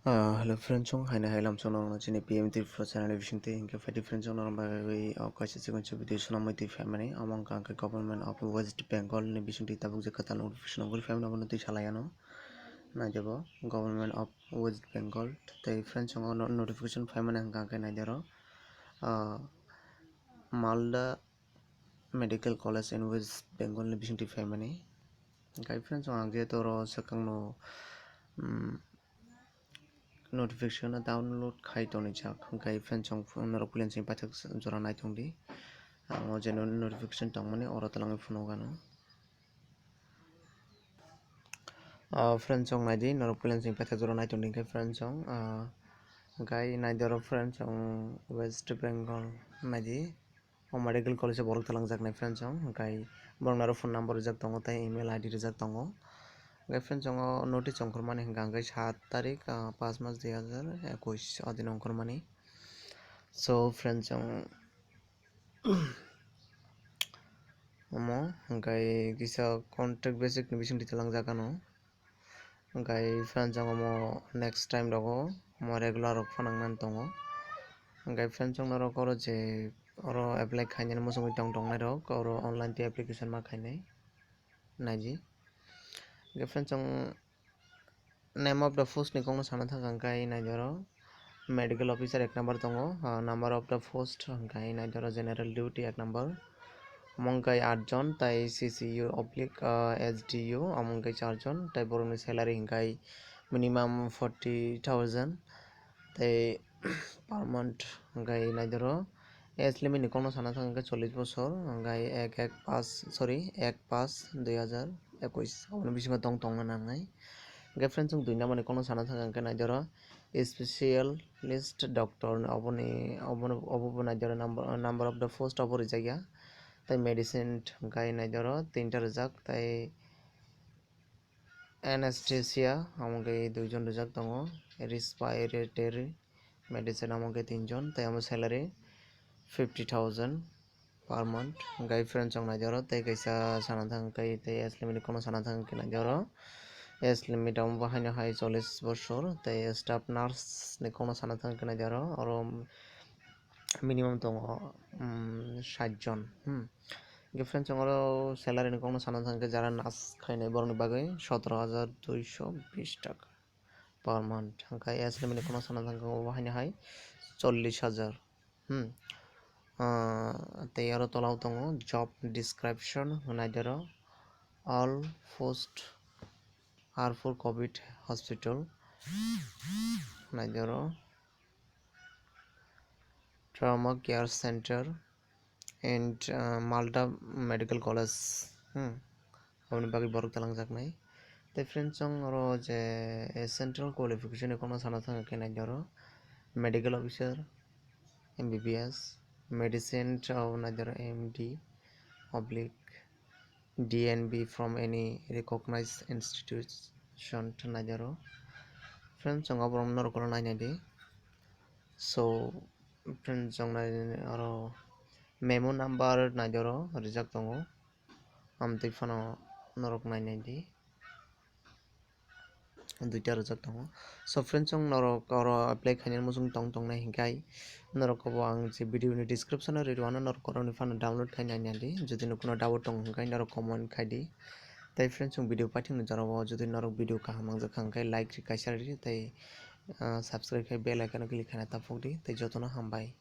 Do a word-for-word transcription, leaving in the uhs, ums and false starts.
Ah, hello friends, chong haino hai lamchong nong chini P M Tripura channel bisingtwi hinkhe phaidi friends, chong norok bagwi o kaisa chikon chikon video swnamwi twi phaimani, omo wngkha khe Government of West Bengal ni bisingtwi tabuk je kwtal notification ongwi phaimani, obono twi salai ano. Naijabo Government of West Bengal tei friends, chong o no-, notification phaimani hwnkha khe naidi oro, ah, Malda Medical College in West Bengal ni bisingtwi phaimani. Hwnkhe friends, chong ang je toro swkangno, um, notification no download khai tonijak. Hwnkhe friends, chong norok puila simi paithak jora naitongdi. Ang o je no-, notification tongmani oro twlangwi phunukgano. Ah, friends, chong naidi, norok puila simi paithak jora naitongdi hwnkhe friends, chong, ah, hwnkhe naidi oro friends, chong West Bengal naidi. O medical college o borok twlangjaknai friends, chong hwnkhe borokni oro phone number rijak tongo tei email I D rijak tongo. Hwnkhe friends, chong o notice ongkhormani hwnkha hwnkhe saat tarik, ah, panch mas dui hazar ekush o din ongkhormani. So friends, chong omo hwnkhe kisa contract basic ni bisingtwi twlangjak ano. Hwnkhe friends, chong omo next time rogo omo regular rok phanang nani tongo. Hwnkhe friends, chong norok oro je oro apply khainani muchungwi tong tongnai rok oro online tei application ma khainai naidi. Hwnkhe friends, chong name of the post ni kokno sana thangkha hwnkhe naidi oro medical officer ek number tongo, ah, number of the post hwnkhe naidi oro general duty ek number, omo wngkha atjon tei C C U oblique, ah, S D U omo wngkha charjon tei borokni salary hwnkhe minimum forty thousand tei per month hwnkhe naidi oro age limit ni kokno sana thangkha chollish bosor hwnkhe ek ek pas, sorry, ek pas dui hazar ekush aboni bisingo tong tongna nangnai. Hwnkhe friends, chwng dui number ni kokno sana thangkha hwnkhe naidi oro specialist doctor ni, oboni, obono, obo bo naidi oro number, number of the post obo rijak ya. Tei medicine hwnkhe naidi oro tinta rijak, tei anesthesia omo khe duijon rijak tongo, respiratory medicine omo khe tinjon, tei omo salary fifty thousand per month. Hwnkhe friends, chong naidi oro tei kaisa sana thangkhe tei age limit ni kokno sana thangkhe naidi oro age limit omo bo haino hai chollish bosor tei staff nurse ni kokno sana thangkhe naidi oro, oro minimum tongo, um, sat jon. Hmm. Hwnkhe friends, chong oro salary ni kokno sana thangkhe jara nurse khainai borokni bagwi sotoro hajar duiso bish taka per month. Hwnkhe age limit ni kokno sana thangkhe obo haino hai chollish hajar. Hmm. Ah, tei aro tola o tongo job description hwnwi naidi oro, all post are for covid hospital naidi oro trauma care center and, uh, Malda Medical College, hmm, aboni bagwi borok twlangjaknai. Tei friends, chong oro je, eh, central qualification ni kokno sana thangkhe naidi oro medical officer, M B B S, medicine o naidi oro M D oblique D N B from any recognized institution naidi oro. Friends, chong oborok norok nainai di. So, friends, chong nai oro memo number naidi oro rijak tongo. Amtwi phano norok nainai di. Duita rijak tongo. So, friends, chong norok oro apply khainani muchung tong tongnai hinkhe norok bo ang je video ni description o ri rwano, norok oro ni phano download khai nainai di. Jodi no kuno doubt tong hinkhe norok comment khai di. Tei friends, chong video paithakni jora o jodi norok video kaham mangjak kha hinkhe like ri kaisa ri tei, ah, subscribe khai bell icon o click khaina taphok di. Tei jotono hambai.